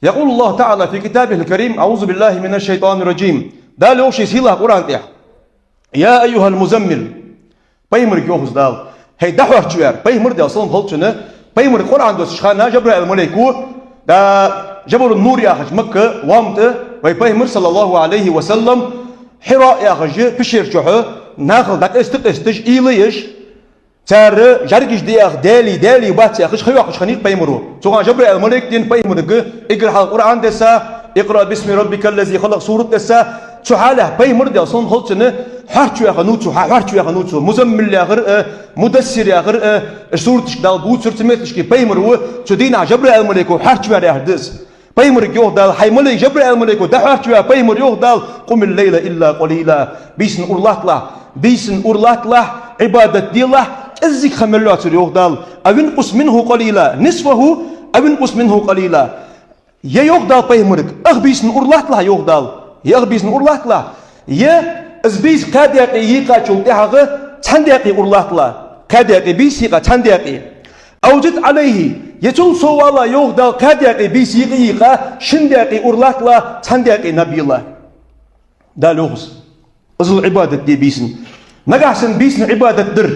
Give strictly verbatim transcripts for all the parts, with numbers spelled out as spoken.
يقول الله تعالى في كتابه الكريم: أعوذ بالله من الشيطان الرجيم. Дала йоах ший сийлахьа Къуръан тӀа: يا أيها المزمل. Пайхамарга йоах из Дала. ХӀай дӀахьоарчаваьр. Пайхамар, Даьла салам хилда цунна, пайхамарга Къуръан доссача хана Жабраил малайко, да, Жабалун Нур яхача Макка вам тӀа вай пайхамар, саллаллаху Ӏалайхи ва саллам, Хьира яхача пещера чухь нахал дӀакъаьста-къаьсташ, уйла еш, цар жӀаргаш дехаш, даьлий, даьлий бац яхаш, ха йоаккхаш хиннай-кх пайхамаро. Цу хана Жабраил малайко денна пайхамарга эггара хьалха Къуръан десса, اقرأ باسم ربك الذي خلق сурат десса. Цу хьалехь пайхамар, Даьла салам хилда цунна, хьоарчаваь хиннав цо, хьа-, хьоарчаваь хиннав цо. Музаммил яхар а, Муддассир яхар а, уж сураташка Дала бувцар цу метташка, пайхамар ва, цу дийнахьа Жабраил малайко хьоарчаваьр яхар да из. Пайхамарга йоах Дала, хӀай малайк, Жабраил малайко дӀахьоарчаваь, пайхамар, йоах Дала: قم الليل إلا قليلا. Бийсан уралатталахь, бийсан уралатталахь, Ӏибадат делахь, кӀеззига ха мел лоацар, йоах Дала. أو انقص منه قليلا، نصفه أو انقص منه قليلا. Е, йоах Дала пайхамарга, ах бийсан уралатталахь, йоах Дала. Е ах бийсан уралатталахь. Е из бийса кхаь даькъе йийкъачул тӀехьагӀа цхьан даькъе уралатталахь. Кхаь даькъе бийса йийкъа, цхьан даькъе. أو زد عليه. Е цул совгӀа а, йоах Дала, кхаь даькъе бийса йийкъа-йийкъа, шин даькъе уралатталахь, цхьан даькъе наб елахь. Дала йоах из. Иззал Ӏибадат де бийсан. Нагахь санна бийсан Ӏибадат дар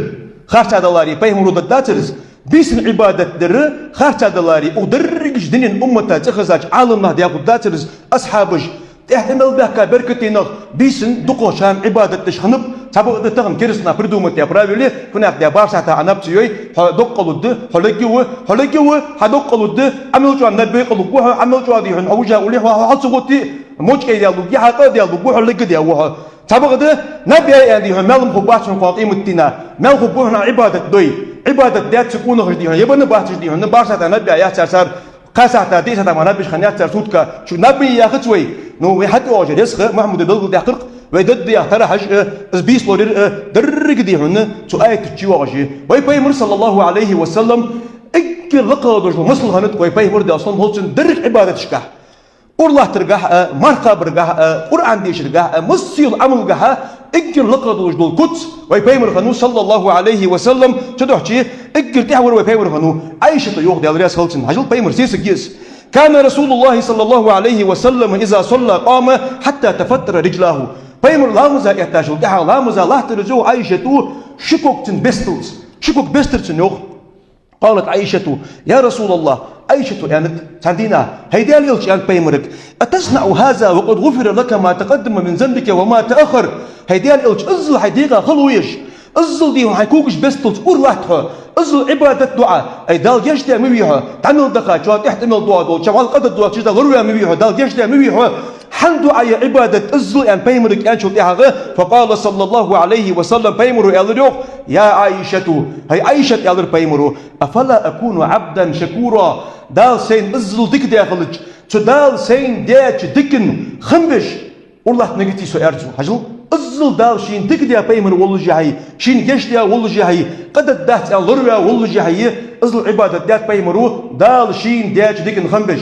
харцахьа даларе, пайхамаро дергдацар из. Бийсан Ӏибадат дар харцахьа даларе, укх дерригача дунен уммата цӀи хезача Ӏаламнаха дӀахургдацар из, асхьабаша. ТӀехьа тӀа мел баьхка беркате нах бийсан дукхагӀча хана Ӏибадат деш хиннаб, цхьабакъда тахан керастанаша придумать яь правило, фуннагӀа да бархӀ сахьата Ӏа наб ца йой, хьо доккха лургда, хьо легга ва, хьо легга ва, хьа доккха лургда, Ӏа мел чӀоагӀа наб бе къалургва хьо, Ӏа мел чӀоагӀа дий хьона, хьо вужа уле, хьо, хьо, хьо ца гӀотте, мочкъий даь лургья хьа, къа даь лургва хьо, легга даь ва хьо. Цхьабакъда, наб яй аьнна дий хьона, маьл-м хургбац хьона кхоана къематдийнахьа. Маьл хургба хьона Ӏибадат дой. Ӏибадат даьд цу къонахаша дий хьона, е бенна бац уж дий хьона, бархӀ сахьата наб яь яц цар, цар кхаь сахьата, диъ сахьата мара наб еш хиннаяц цар сутка. Шуга наб ма е яхац вай. Ну, вай хьатӀайоагӀаш я ресха, Мухьаммада белгалдаьккхар-кх, вай дадда яхар тӀара хьажа, из бийса лораяр а, деррига дий хьона, цу аят чу йоагӀаш я. Вай пайхамар, саллаллаху Ӏалайхи ва саллам, эггара лакхагӀа долаш дола масал хиннад-кх вай пайхамар, Даьла салам хилда цунна, деррига Ӏибадаташкахь. Ура латтаргахь а, марха кхабаргахь а, Къуръан дешаргахь а, массайола Ӏамалгахь а эггара лакхагӀа долаш дола куц вай пайхамар хиннав, саллаллаху Ӏалайхи ва саллам, цудухьа эггара тӀехьа вар вай пайхамар хиннав. Ӏайшата йоах, Даьла раьза хилва цунна, хьажал, пайхамара сесаг я из. كان رسول الله صلى الله عليه وسلم إذا صلى قام حتى تفطر رجلاه. Пайхамар ламаза эттачул тӀехьагӀа ламаза латтар из, йоах Ӏайшата, ши ког цун бесталца. Ши ког бестар цун, йоах. قالت عائشة: يا رسول الله. Ӏайшата аьннад цхьан дийнахьа: хӀай Даьла элча, аьннад пайхамарга, أتصنع هذا وقد غفر لك ما تقدم من ذنبك وما تأخر. ХӀай Даьла элча, иззал хьай дегӀа хало еш, иззал дий хьона хьай когаш бесталца ура латт хьо, иззал Ӏибадат ду Ӏа, ай, Далла гешт даь ма вий хьо, дӀа мел даха, чӀоагӀа тӀехьа тӀа мел доагӀа дола, чӀоагӀа хьалха къа дӀадоагӀача чу лораваь ма вий хьо, Далла гешт даь ма вий хьо, хӀана ду Ӏа е Ӏибадат иззал, аьнна пайхамарга аьнначул тӀехьагӀа, فقال صلى الله عليه وسلم, пайхамаро аьлар, йоах: يا عائشة, хӀай Ӏайшат, аьлар пайхамаро, أفلا أكون عبدا شكورا. Дала сайна иззал дика даь хилча, цу Дала сайна даьча дикан хам беш ура латта мегац-те со, аьлар цо. Хьажал, иззал Дала шийна дика даь пайхамар воллашехьа, шийна гешт даь воллашехьа, къа дергдац аьнна лораваь воллашехьа, иззал Ӏибадат даьд пайхамаро Дала шийна даьча дикан хам беш.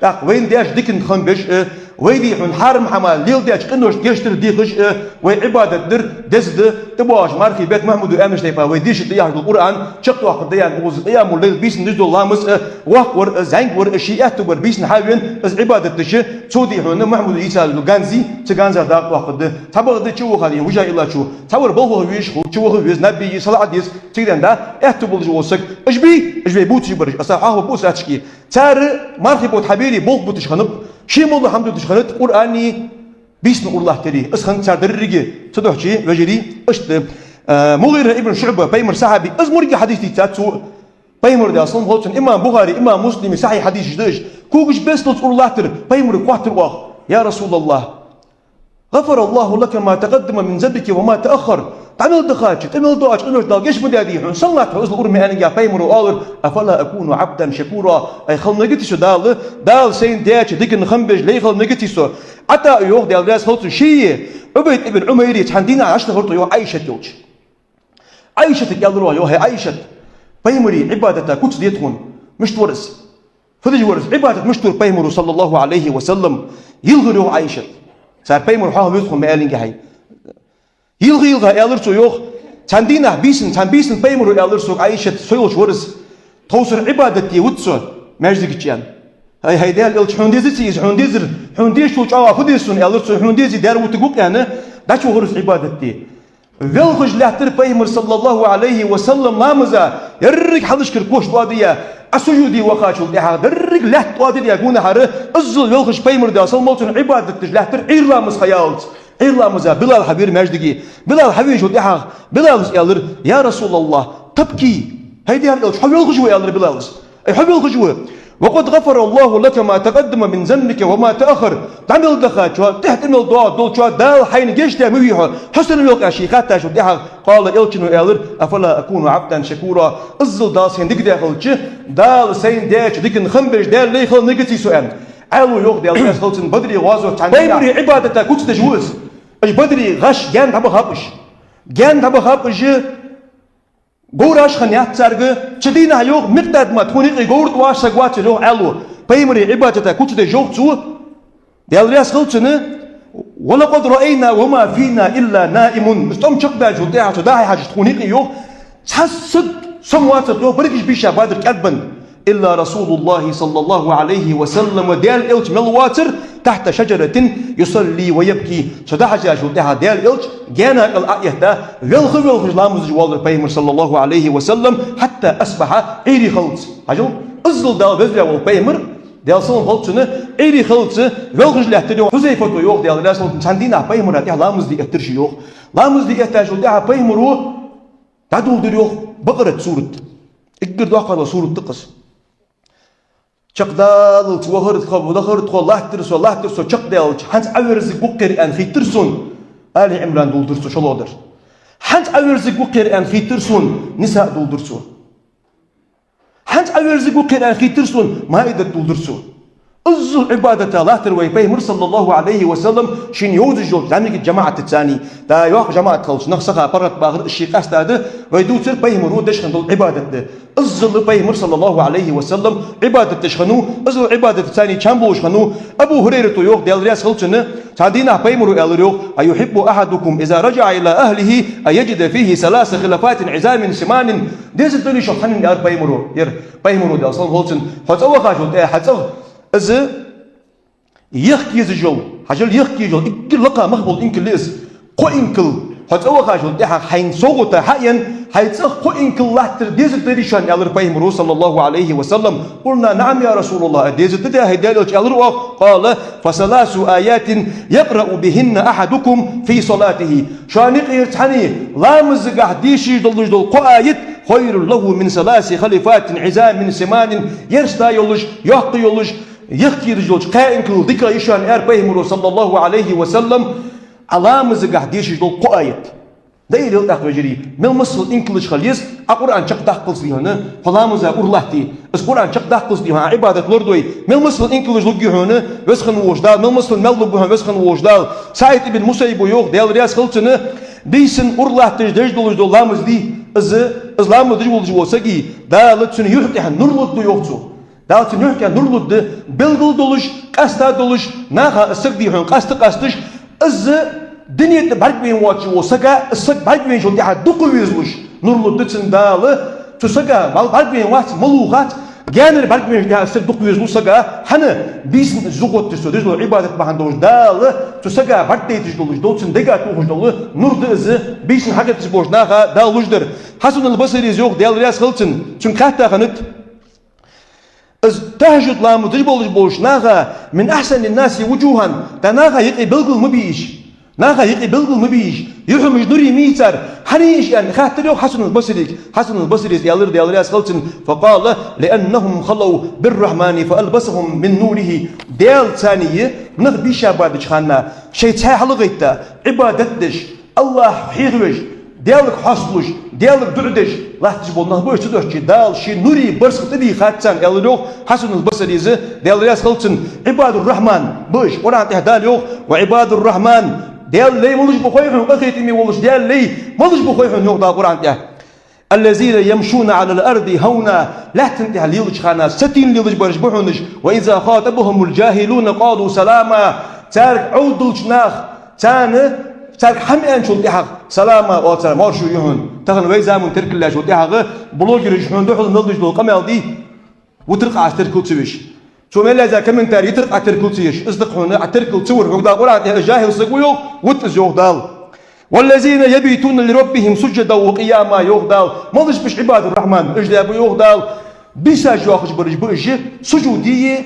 ТӀаккха вайна даьча дикан хам беш а, вай дий хьона хьарам хӀама леладаьча къиношта гешт дар дехаш а, вай Ӏибадат дар деза да, тӀабоагӀача мархий бетта Мухьаммада аьннача тайпара вай дешаргда яхаш дола Къуръан чакхдоаккхаргда аьнна, укхаза къиямул-лайл, бийсан деш дола ламаз а, воккха вар а, зӀамига вар а, ший аьттув бар бийсан хьавена, из Ӏибадат деш, цо дий хьона Мухьаммада йийцача ганзе, цу ганза дакъа доаккхаргда. Цхьабакъда чу ваха дий хьона вижа иллачо, цхьавар балхах везаш хул, чу ваха веза, наб е е, салаӀат деза, цига денна да, аьттув болаш вола саг. Уж бий, уж вай бувцаш бараш, аса хьоахабу саташки. Цар мархий бутт хьабийрий, болх буташ хиннаб, ший моллагӀа хӀама дуташ хиннад, Къуръани бийсанна ура латтари. Из хиннад цар деррига. Цудухьа, вежарий, иштта, а, МугӀира ибн ШуӀба, пайхамара сахьаби, из моргӀи хьадис дийцад цо. Пайхамара, Даьла салам хилда цунна, имам Бухари, имам Муслима сахьихь хьадисаш да уж. Когаш бесталца ура латтар, пайхамарга хоаттар оаха: يا رسول الله، غفر الله لك ما تقدم من ذنبك وما تأخر. ДӀа мел дахача, тӀа мел доагӀача къиношта Дала гешт ма даьдий хьона, сенна латт хьо иззал ура, ма аьннаргья пайхамаро, аьлар: أفلا أكون عبدا شكورا. Ай, хила мегац-те со Далла, Дала сайна даьча дикан хам беш лай хила мегац-те со. ӀатаӀа йоах, Даьла раьза хилва цунна, ший Ӏубайд ибн Ӏумайра цхьан дийнахьа гӀаш дахар цо, йоах, Ӏайшата йолча. Ӏайшатага аьлар оаха: хӀай Ӏайшат, пайхамара Ӏибадата куц де тхона. Мишта вар из? Фу деш вар из? Ӏибадат мишта дора пайхамаро, саллаллаху Ӏалайхи ва саллам? Йилхар, йоах Ӏайшат. Цар пайхамар хьоахаву тхона, ма аьннаргья. Йилха-йилха аьлар цо, йоах: цхьан дийнахьа бийсан, цхьан бийсан пайхамаро аьлар сога, Ӏайшат, со йолча вар из, тховсара Ӏибадат де вац со маьждига чу, аьнна. Ай, хӀай Даьла элча, хьона дезаций из, хьона дезар, хьона дезачул чӀоагӀа фу деза сона, аьлар цо, хьона дезий, даьра вутаргва-кх аьнна, дӀачувахар из Ӏибадат де. Велхаш лаьттар Пайхамар, саллаллахӀу Ӏалайхи ва саллам, ламаза, еррига хьалхашкара кош тӀоадаяь, Ӏа сужуде вахачул тӀехьагӀа деррига лаьтта тӀоадаяь гонахьара, иззал велхаш Пайхамар, Даьла салам хилда цунна, Ӏибадат деш лаьттар Ӏуйра ламаз ха яллалца, Ӏуйра ламаза Билал хьавера маьждиге. Билал хьавеначул тӀехьагӀа Билала аьлар: «Я РасулаллахӀ, табки, хӀай Даьла элча, хьо велхаш ва», — аьлар Билала. Ай, хьо велхаш ва. «وقد غفر الله لك ما تقدم من ذنبك وما تأخر». ДӀа мел даха чо, тӀехьа тӀа мел доагӀа долчо Дала хьайна гешт даь ма вий хьо, хьо сенна велх аьнна ше хаьттачул тӀехьагӀа, къала, элчано аьлар: «أفلا أكون عبدا شكورا». Иззал Дала сайна дика даь хилча, Дала сайна даьча дикан хам беш Даьла лай хила мегаций со аьнна. Ӏаьлас йоах, Даьла раьза хилва цунна, Бадре гӀазот цхьан дийнахьа Пайхамара Ӏибадата куц деш ва из. Ай, Бадре гӀаш гаьна дӀабахаб уж. Гаьна дӀабахаб уж. Говраш хиннаяц царга, цу дийнахьа йоах, Микъдад ма тхона юкъе говра тӀа ваш саг вацар йоах Ӏаьлас. Пайхамара Ӏибадата куц деш йоах цо, Даьла раьза хилва цунна: «ولقد رأينا وما فينا إلا نائم». Из тӀом чакхдаьчул тӀехьагӀа цу дӀахьежача тхона юкъе йоах, цхьа саг сомавацар йоах, берригаш бийша бадар кӀаьдбенна. «إلا رسول الله صلى الله عليه وسلم», Даьла элча мел вацар, «تحت شجرة يصلي ويبكي». Цу дӀахьежачул тӀехьагӀа Даьла элча гаьна кӀал Ӏоэтта, велха-велхаш ламаз деш воаллар Пайхамар, саллаллахӀу Ӏалайхи ва саллам, «حتى أصبح», Ӏуйре хиллалца. Хьажал, иззал Дала веза ваь вола Пайхамар, Даьла салам хилда цунна, Ӏуйре хиллалца велхаш лаьттар йоах. Хьузайфата йоах, Даьла раьза хилва цунна, цхьан дийнахьа Пайхамара тӀехьа ламаз де эттар ше йоах. Ламаз де эттачул тӀехьагӀа Пайхамара дӀадоладир йоах Бакъарат сурат. Эггара доккхагӀа дола сурат да-кх из. Чакхдаллалца вахар тхо, вахар тхо, латтар со, латтар со, чакхдаьлча, хӀанз Ӏоверзаргва-кх ер аьнна хийттар сона, Али Ӏимран доладир цо, шоллагӀдар. ХӀанз Ӏоверзаргва-кх ер аьнна хийттар сона, Ниса доладир цо. ХӀанз Ӏоверзаргва-кх ер аьнна хийттар сона, Маидат доладир цо. Иззал Ӏибадата латтар вай Пайхамар, саллаллахӀу Ӏалайхи ва саллам, шийна йовзаш йолча зӀамига жамаӀатаца цхьана. ДӀа йоккха жамаӀат хилча, нах саха паргӀата бахар, из ше къаьстад, вай дувцар Пайхамара деш хинна дола Ӏибадат да. Иззал Пайхамар, саллаллахӀу Ӏалайхи ва саллам, Ӏибадат деш хиннав, иззал Ӏибадатаца цхьана чам болаш хиннав. Абу ХӀурайрата йоах, Даьла раьза хилва цунна, цхьан дийнахьа Пайхамара аьлар йоах: «أيحب أحدكم إذا رجع إلى أهله أن يجد فيه ثلاث خلفات عظام سمان». Деза дале шоана хьанна, аьлар Пайхамара, ер Пайхамара, Даьла салам хилда цунна, хьо цӀа вахачул тӀехьагӀа хьа цӀагӀа из ехка езаш йола, хьажал, ехка езаш йола, эггара лакха мах бола инкал я из. Кхо инкал, хьо цӀа вахачул тӀехьагӀа хьайна совгӀата хьаенна, хьай цӀагӀа кхо инкал латтар деза дале шоана, аьлар Пайхамара, саллаллахӀу Ӏалайхи ва саллам. «قلنا: نعم يا رسول الله», деза да, хӀай Даьла элча, аьлар оаха. «قال: فثلاث آيات يقرأ بهن أحدكم في صلاته». Шоана юкъера цхьанне ламазагахь дешаш долаш дола кхо аят: «خير له من ثلاث خلفات عظام سمان», ерста йолаш, йоккха йолаш, ехка езаш йолча кхаь инкалал дика я шоана, аьлар Пайхамара, саллаллахӀу Ӏалайхи ва саллам, Ӏа ламазагахь дешаш дола кхо аят. Дайра ел тӀаккха, вежарий, мел масала инкалаш хила еза, Ӏа Къуръан чакхдаккхалца дий хьона, хьо ламаза ура латте. Из Къуръан чакхдаккхалца дий хьона, Ӏибадат лорадой. Мел масала инкалаш лургья хьона Веза хинна волча Дала, мел масала маьл лургба хьона Веза хинна волча Дала. СаӀид ибн Мусаййиба йоах, Даьла раьза хилва цунна, бийсан ура латташ деш долаш дола ламаз дий, из, из ламаз деш волаш вола саг, Дала цун юхь тӀа нур лургда йоах цо. Дала цун юхь тӀа нур лургда, белгала долаш, къаьста долаш, наха из саг дий хьона къаста-къасташ, из дуне тӀа бӀаргавайна воацаш вола саг, из саг бӀаргавайначул тӀехьагӀа дукха везалуш, нур лургда цунна Дала. Цу сага мал бӀаргавайна вац, малув хац, гаьнара бӀаргавайначул тӀехьагӀа из саг дукха везалу сага, хӀана, бийсан из зуготташ цо деш дола Ӏибадат бахьан долаш Дала цу сага бӀаргадайташ долаш дола, цун дега тохаш дола нур да из, бийсан хьагӀерташ болча наха Дала луш дар. Хьасан аль-Басрис йоах, Даьла раьза хилва цунна, цунга хаьтта хиннад: из тахӀажжуд ламаз деш болаш болча наха, «من أحسن الناس وجوها», да наха юкъе белгала ма бий уж. Наха юкъе белгала ма бий уж. Юхьмараш нуре ма йий цар. ХӀана йий уж аьнна, хаьттар йоах Хьасан аль-Басрига. Хьасан аль-Басрис аьлар, Даьла раьза хилва цунна: «فقال: لأنهم خلوا بالرحمن فألبسهم من نوره». Даьла царна, нах бийша бадача хана, шоай цхьаь хьалгӀайтта, Ӏибадат деш, АллахӀ хьехавеш, Даьлага хьоасталуш, Даьлага дуӀа деш латташ бола нах ба уж. Цудухьа Дала ший нуре барзкъа тӀадийхад царна, аьлар йоах Хьасан аль-Басрис, Даьла раьза хилва цунна. Ӏибадур-Рахьман ба уж. Къуръан тӀа Дала йоах: «وعباد الرحمن». Даьла лай малаш ба хой хьона, къахетаме волаш Даьла лай малаш ба хой хьона, йоах Дала Къуръан тӀа. «الذين يمشون على الأرض هونا». Лаьтта тӀа лелача хана сатийна лелаш бараш ба хьона уж. «وإذا خاطبهم الجاهلون قالوا سلاما». Царга Ӏовдалча наха, царна, царга хӀама аьнначул тӀехьагӀа, «салама» оал цар, маьрша я хьона. Тахан вай заман теркаллачул тӀехьагӀа блогераш хьона духьал мел деш дола къамаьл дий, вутар къаьста теркал ца веш. Цо мел яздаь комментарий йитар Ӏатеркал ца еш, из да-кх хьона, Ӏатеркал ца вар, хьога Дала Къуръан тӀа жахӀил саг ва йоах, вуд из йоах Дала. «والذين يبيتون لربهم سجدا وقياما», йоах Дала. Малаш ба уж Ӏибаду-р-Рахьман? Уж да ба йоах Дала, бийсаш йоаккхаш бараш ба уж, сужуде,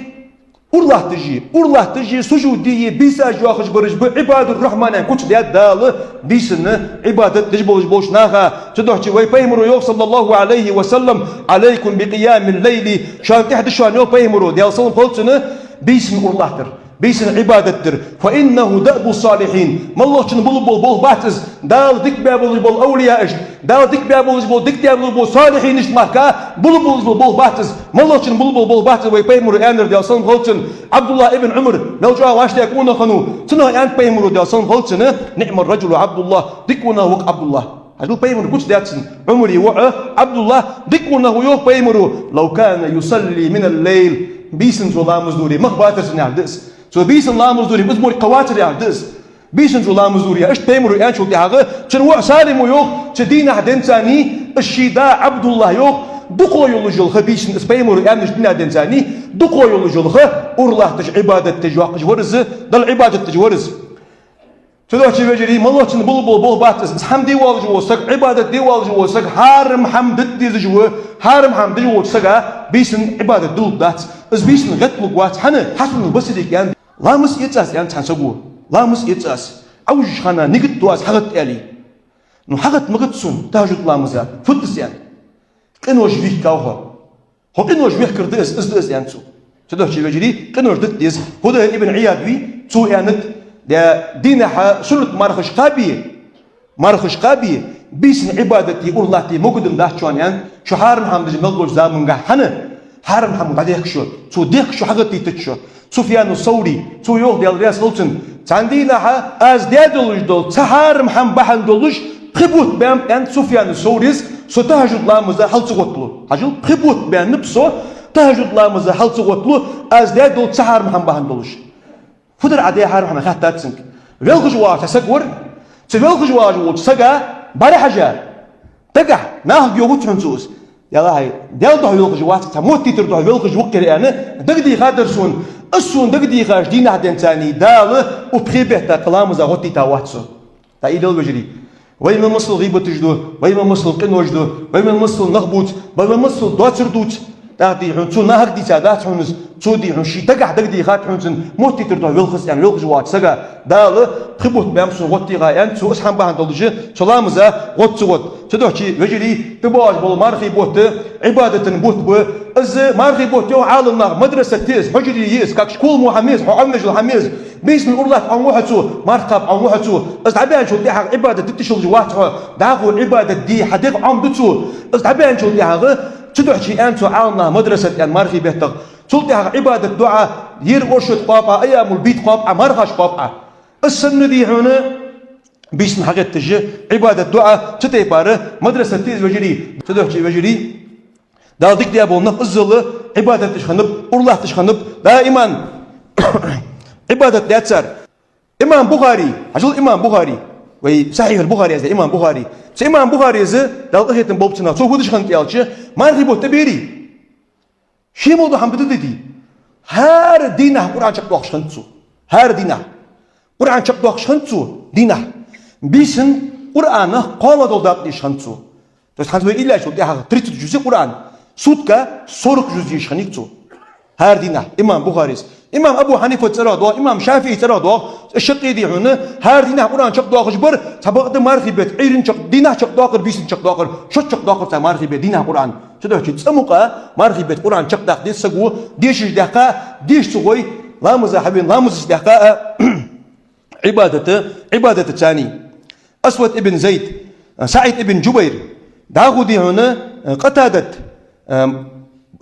ура латташе, ура латташе, сужуде, бийсаш йоаккхаш бараш ба Ӏибаду-р-Рахьмана куц даьд Дала, бийсанна Ӏибадат деш болаш болча наха. Цудухьа вай пайхамаро йоах, صلى الله عليه وسلم: «عليكم بقيام الليل». Шоана тӀехьа да шоана, йоах пайхамаро, Даьла салам хилда цунна, бийсанна ура латтар, бийсанна Ӏибадат дар. «فإنه دأب الصالحين». МоллагӀчун болх ба, болх бац из. Дала дика баь болаш бола овлияаш, Дала дика баь болаш бола, дика даь болаш бола салихьинашта мара болх болаш бола болх бац из. МоллагӀчун болх ба, болх бац из, вай пайхамаро аьннар, Даьла салам хилда цунна. Ӏабдуллахь ибн Ӏумар, мел чӀоагӀа вӀаштӀехьа къонах хиннав, цунах аьннад пайхамаро, Даьла салам хилда цунна: «نعم الرجل عبد الله». Дика къонах ва-кх Ӏабдуллахь. Хьажал, пайхамаро куц даьд цунна. Ӏумара воӀ Ӏабдуллахь дика къонах ва, йоах пайхамаро, «لو كان يصلي من الليل». Бийсанна цо ламаз дора мах бацар цун, яхар да из. Цо бийсанна ламаз дора, из морг кхаъ вацар, яхар да из. Бийсанна цо ламаз дора. Иштта пайхамаро аьнначул тӀехьагӀа, цун воӀ Салим ва йоах, цу дийнахьа денз цани, из ший да Ӏабдуллахь йоах, дукхагӀа йолаш йола ха бийсанна, из пайхамаро аьннача дийнахьа денз цани, дукхагӀа йолаш йола ха ура латташ, Ӏибадат деш йоаккхаш вар из, Далла Ӏибадат деш вар из. Цудухьа, вежарий, моллагӀчун болх ба, болх бац из. Из хӀама де воаллаш вола саг, Ӏибадат де воаллаш вола саг хьарам хӀама дита дезаш ва. Хьарам хӀама деш волча сага бийсанна Ӏибадат дулларгдац. Из бийсанна гӀетталургвац. ХӀана? Хьасан аль-Басрийга аьннад: «Ламаз эц аз, — аьннад цхьан саго, — ламаз эц аз. Ӏовижача хана нигат ду аз хьагӀатта», — аьле. «Ну, хьагӀатта ма гӀатта сона тахӀажжуд ламаза, фуд из?» — аьнна. «Къинош вихкав хьо. Хьо къинош вехкар да из, из да из», — аьннад цо. Цудухьа, вежарий, къинош дита деза. Фудайл ибн Ӏияд вий, цо аьннад: «Де, дийнахьа суннат мархаш кхаби, мархаш кхаби, бийсанна Ӏибадат де, ура латта де могаргдац шоана, — аьннад, — шо хьарам хӀама деш мел долча замангахь. ХӀана? Хьарам хӀамах дӀадехк шо, цо дехк шо, хьагӀаттийтац шо». Суфьяну Саври, цо йоах, Даьла раьза хилва цунна: «Цхьан дийнахьа аз даь долаш дола цхьа хьарам хӀама бахьан долаш пхи бутт баьннаб, — аьннад Суфьяну Саврис, — со тахӀажжуд ламаза хьал ца гӀотталу». Хьажал, пхи бутт баьннаб со тахӀажжуд ламаза хьал ца гӀотталу, аз даь дола цхьа хьарам хӀама бахьан долаш. Фу дар Ӏа даь хьарам хӀама, хаьттад цунга. Велхаш вагӀаш цхьа саг вар, цу велхаш вагӀаш волча сага бӀарахьежа, дагахьа, нахага йоахац хьона цо из. Ялахьай, Даьла духьа велхаш вац, цхьа моттийтар духьа велхаш ва-кх ер аьнна, дагадийхадар сона. Из сона дагадийхача дийнахьа денз цани Дала укх пхе бетта кхы ламаза гӀоттийта вац со. ТӀа и дел, вежарий. Вай мел масал гӀийбаташ ду, вай мел масал къинош ду, вай мел масал нах бувц, вай мел масал доацар дувц. ТӀаккха, дий хьона, цо нахага дийца дац хьона из, цо, дий хьона, ший дагахьа дагадийхад хьона цунна, моттийтар духьа велхаш аьнна, велхаш вагӀача сага Дала пхи бутт баьннаб сона гӀоттийгӀа, аьннад цо, из хӀама бахьан долаш со ламаза гӀотта ца гӀотт. Цудухьа, вежарий, тӀабоагӀаш бола мархий бутт Ӏибадатан бутт ба. Из мархий бутт, йоах Ӏаламнаха, мадрасат я из, хьужаре я из, как школа мо хӀама я из, хьо Ӏомавеш йола хӀама я из. Бийсанна ура латта Ӏомаву хьо цо, марха кхаба Ӏомаву хьо цо. Из дӀабаьнначул тӀехьагӀа Ӏибадат дита йиш йолаш вац хьо. ДӀахо Ӏибадат де хьа дегӀ Ӏомаду цо. Из дӀабаьнначул тӀехьагӀа, цудухьа аьннад цо Ӏаламнаха мадрасат аьнна мархий беттах. Цул тӀехьагӀа Ӏибадат ду Ӏа, ер оршот кхоаб Ӏа, айямуль-бийд кхоаб Ӏа, мархаш кхоаб Ӏа. Из санна, дий хьона, бийсанна хьагӀетташ Ӏибадат ду Ӏа, цу тайпара мадрасат я из, вежарий. Цудухьа, вежарий, Дала дика даь бола нах иззал Ӏибадат деш хиннаб, ура латташ хиннаб, даиман Ӏибадат даьд цар. Имам Бухари, хьажал, имам Бухари, вай Сахьихь аль-Бухари яздеш имам Бухари. Цу имам Бухарис, Дала къахетам болба цунах, цо фу деш хиннад аьлча, мархий бутт тӀабере, ше мел дола хӀама дӀадита, дий, хӀара дийнахьа Къуръан чакхдоаккхаш хиннад цо. ХӀара дийнахьа Къуръан чакхдоаккхаш хиннад цо, дийнахьа. Бийсанна Къуръанах кхоалагӀа дола дакъа дешаш хиннад цо. То есть хӀанз вай иллачул тӀехьагӀа тридцать жуз я Къуръан, сутка сорок жуз дешаш хиннай-кх цо. ХӀара дийнахьа имам Бухарис. Имам Абу Хьанифа цӀерагӀа доагӀа, имам ШафиӀий цӀерагӀа доагӀа, уж шаккхе, дий хьона, хӀара дийнахьа Къуръан чакхдоаккхаш бар, цхьабакъда мархий бетта Ӏуйранна чакх-, дийнахьа чакхдоаккхар, бийсанна чакхдоаккхар, шозза чакхдоаккхар цар мархий бетта дийнахьа Къуръан. Цудухьа цкъа-мукъа мархий бетта Къуръан чакхдаьккха деза саго, дешаш даьккха, деша ца гӀой, ламаза хьавена, ламазаца даьккха а, Ӏибадата, Ӏибадата цани. Асвад ибн Зайд, СаӀид ибн Жубайр, дӀахо, дий хьона, Къатадат,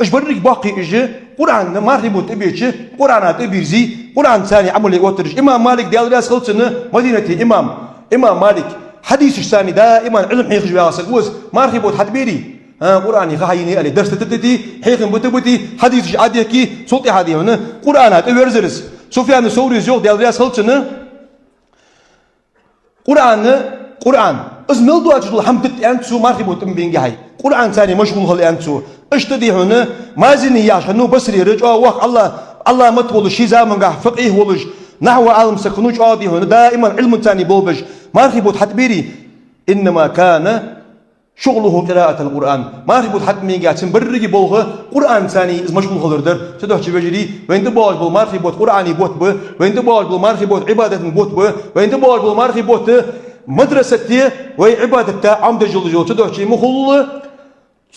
уж берригаш боккхий уж, Къуръан, мархий бутт тӀабеча, Къуръана тӀабийрзай, Къуръан цани Ӏамал е оттараш. Имам Малик, Даьла раьза хилва цунна, Мадинате имам, имам Малик, хьадисаш цани даиман Ӏилма хьехаш вагӀа саг ва из, мархий бутт хьатӀабере, а, Къуръана ха хьайийле аьле, дарс тӀатетте, хьехам битабите, хьадисаш Ӏодехке, цул тӀехьагӀа, дий хьона, Къуръана тӀаверзар из. Суфьяну Саврис йоах, Даьла раьза хилва цунна, Къуръан, Къуръан, из мел доацаш дола хӀама дита, аьннад цо, мархий бутт тӀабенгехьа. Къуръан цани машгӀул хила, аьннад цо. Иштта, дий хьона, Мазини яхаш хиннав Басрера, чӀоагӀа воккха Ӏалам, Ӏаламат волаш, ший заманга факъихӀ волаш, нахьва Ӏалам саг хиннав чӀоагӀа, дий хьона, даиман Ӏилманцара болх беш, мархий бутт хьатӀабийрий, «إنما كان شغله قراءة القرآن». Мархий бутт хьатӀабийллача цун берригача болх Къуръанцара из машгӀул хилар дар. Цудухьа, вежарий, вайна тӀабоагӀаш бола мархий бутт Къуръана бутт ба, вайна тӀабоагӀаш бола мархий бутт Ӏибадата бутт ба, вайна тӀабоагӀаш бола мархий бутт мадрасате вай Ӏибадата Ӏомадеш йолаш йола. Цудухьа ма хулла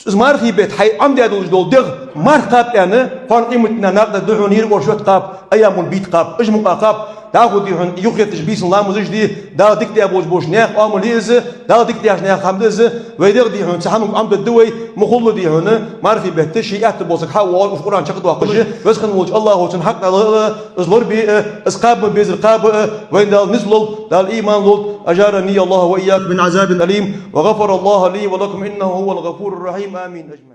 из мархий бетта хьай Ӏомадаь долаш дола дегӀ марха кхаба аьнна, кхоана къематдийнахьа накъадаргда хьона, ер оршот кхаба, айямул бийт кхаба, уж мукъагӀа кхаба, дӀахо, дий хьона, юхаетташ бийсан ламазаш де, Дала дика даь болаш болча наьха Ӏамал я из, Дала дика даьча наьха хӀама да из, вай дегӀ, дий хьона, цу хӀаманга Ӏомадергда вай, ма хулла, дий хьона, мархий бетта ший аьттув бола саг хьавоагӀаш, уж Къуръан чакхдоаккхаш, Веза хинна волча АллахӀо цун хьакъ дӀалелалда, из лорабе а, из кхаба ма беззара кхаба а, вайна Дала низ лолда, Дала иман лолда, أجارني الله وإياكم من عذاب أليم، وغفر الله لي ولكم، إنه هو الغفور الرحيم. آمين.